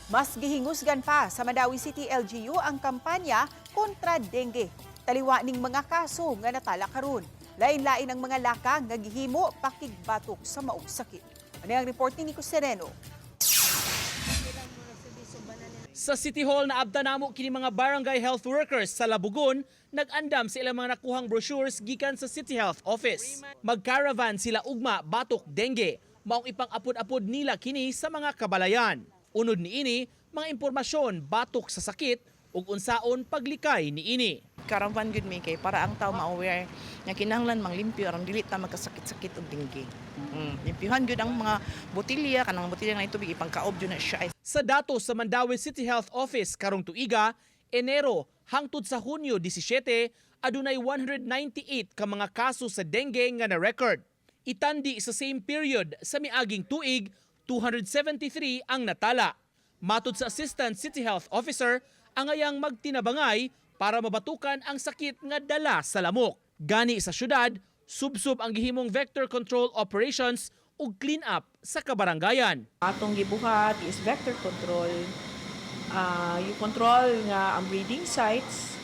Mas gihingusgan pa sa Mandaue City LGU ang kampanya kontra dengue. Taliwa ning mga kaso nga natala karon. Lain-lain ang mga lakang nga gihimo pakigbatok sa maong sakit. Ano ang report ni Nico Sereno? Sa City Hall, naabta namo kini mga barangay health workers sa Labugon nag-andam sa ilang mga nakuhang brochures gikan sa City Health Office. Mag-caravan sila ugma batok dengue. Maong ipang-apod-apod nila kini sa mga kabalayan. Unod niini, mga impormasyon batok sa sakit ug unsaon paglikay niini. Caravan gud mi kay para ang tao ma-aware nga kinahanglan manglimpyo aron dili ta magkasakit-sakit og dengue. Limpyuhan gyud ang mga botilya, kanang botilya nga tubig, ipangkaob jud na siya. Sa datos sa Mandaue City Health Office karong tuiga, Enero hangtod sa Hunyo 17, adunay 198 ka mga kaso sa dengue nga na-record. Itandi sa same period sa miaging tuig, 273 ang natala. Matod sa Assistant City Health Officer, angayang magtinabangay para mabatukan ang sakit nga dala sa lamok. Gani sa syudad, subsob ang gihimong vector control operations ug clean up sa kabarangayan. Atong gibuhat is vector control. You control nga ang breeding sites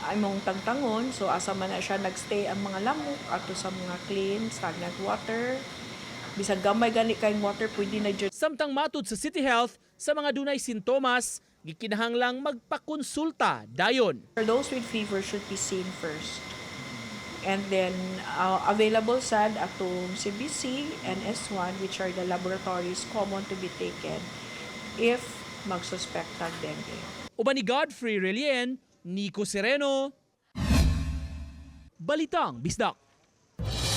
among tangtangon, so asa man na siya nagstay ang mga lamok ato sa mga clean stagnant water, bisag gamay gani kayong water, pwede na jud. Samtang matud sa City Health, sa mga dunay sintomas, gikinahanglang magpakonsulta dayon. For those with fever should be seen first. And then available sad atong CBC and S1, which are the laboratories common to be taken if magsuspect tag dengue. Uban ni Godfrey Relien, Nico Sereno, Balitang Bisdak.